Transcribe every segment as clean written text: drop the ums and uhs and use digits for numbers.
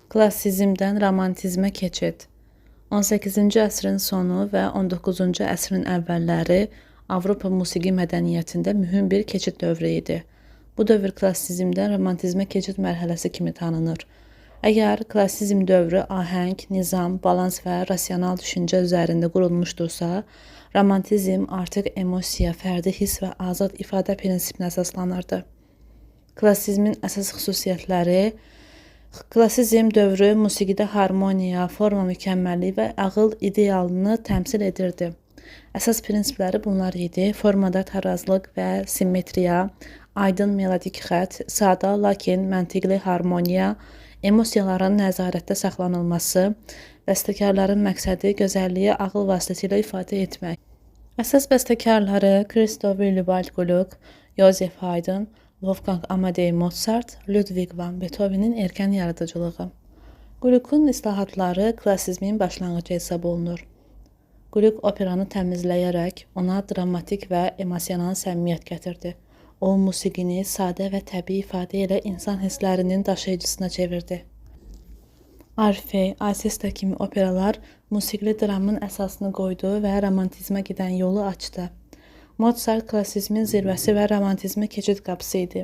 Klassizmdən romantizmə keçid. 18-ci əsrin sonu və 19-cu əsrin əvvəlləri Avropa musiqi mədəniyyətində mühüm bir keçid dövrü idi. Bu dövr klassizmdən romantizmə keçid mərhələsi kimi tanınır. Əgər klassizm dövrü ahəng, nizam, balans və rasional düşüncə üzərində qurulmuşdursa, romantizm artıq emosiya, fərdi hiss və azad ifadə prinsipinə əsaslanırdı. Klassizmin əsas xüsusiyyətləri. Klassizm dövrü musiqidə harmoniya, forma mükəmməlliyi və ağıl idealını təmsil edirdi. Əsas prinsipləri bunlar idi: formada tarazlıq və simmetriya, aydın melodik xətt, sadə, lakin məntiqli harmoniya, emosiyaların nəzarətdə saxlanılması, bəstəkarların məqsədi gözəlliyi ağıl vasitəsilə ifadə etmək. Əsas bəstəkarları Christoph Willibald Gluck, Joseph Haydn, Wolfgang Amadeus Mozart, Ludwig van Beethovenin erkən yaradıcılığı. Gluckun islahatları klassizmin başlanğıcı hesab olunur. Gluck operanı təmizləyərək ona dramatik və emosional səmimiyyət gətirdi. O, musiqini sadə və təbii ifadə ilə insan hisslərinin daşıyıcısına çevirdi. Orfey, Alcesta kimi operalar musiqili dramın əsasını qoydu və romantizmə gedən yolu açdı. Mozart klassizmin zirvəsi və romantizmə keçid qapısı idi.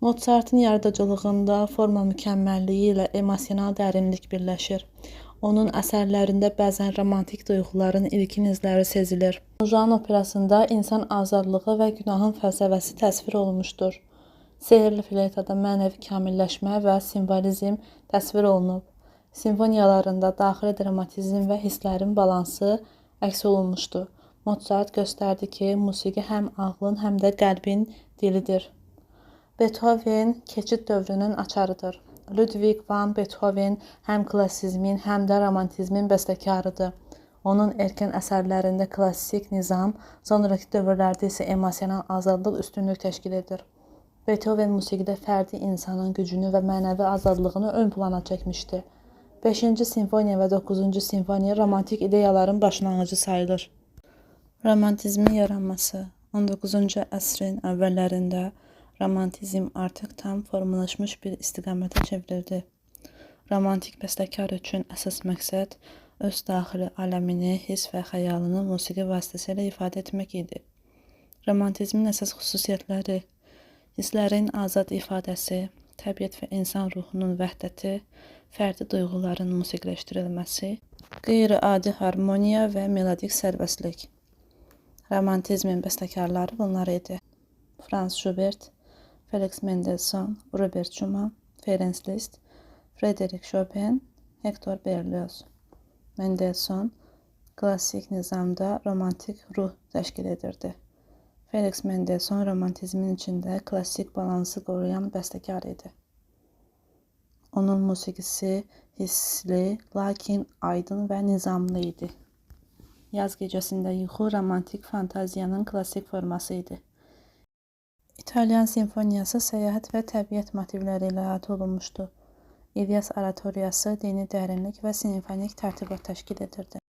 Mozartın yaradıcılığında forma mükəmməlliyi ilə emosional dərinlik birləşir. Onun əsərlərində bəzən romantik duyğuların ilkin izləri sezilir. Don Juan operasında insan azadlığı və günahın fəlsəfəsi təsvir olunmuşdur. Sehrli fleytada mənəvi kamilləşmə və simvolizm təsvir olunub. Simfoniyalarında daxili dramatizm və hisslərin balansı əks olunmuşdu. Mozart göstərdi ki, musiqi həm ağlın, həm də qəlbin dilidir. Beethoven keçid dövrünün açarıdır. Ludwig van Beethoven həm klassizmin, həm də romantizmin bəstəkarıdır. Onun erkən əsərlərində klassik nizam, sonrakı dövrlərdə isə emosional azadlıq üstünlük təşkil edir. Beethoven musiqidə fərdi insanın gücünü və mənəvi azadlığını ön plana çəkmişdi. 5-ci simfoniya və 9-cu simfoniya romantik ideyaların başlanğıcı sayılır. Romantizmin yaranması. 19-cu əsrin əvvəllərində romantizm artıq tam formalaşmış bir istiqamətə çevrildi. Romantik bəstəkar üçün əsas məqsəd öz daxili aləmini, hiss və xəyalını musiqi vasitəsilə ifadə etmək idi. Romantizmin əsas xüsusiyyətləri: hisslərin azad ifadəsi, təbiət və insan ruhunun vəhdəti, fərdi duyğuların musiqiləşdirilməsi, qeyri-adi harmoniya və melodik sərbəstlik. Romantizmin bəstəkarları bunlar idi: Franz Schubert, Felix Mendelssohn, Robert Schumann, Ferenc Liszt, Frederic Chopin, Hector Berlioz. Mendelssohn klassik nizamda romantik ruh təşkil edirdi. Felix Mendelssohn romantizmin içində klassik balansı qoruyan bəstəkar idi. Onun musiqisi hissli, lakin aydın və nizamlı idi. Yaz gecəsində yuxu romantik fantaziyanın klassik forması idi. İtalyan simfoniyası səyahət və təbiət motivləri ilə əhatə olunmuşdu. İlyas oratoriyası dini dərinlik və simfonik tərtibat təşkil edirdi.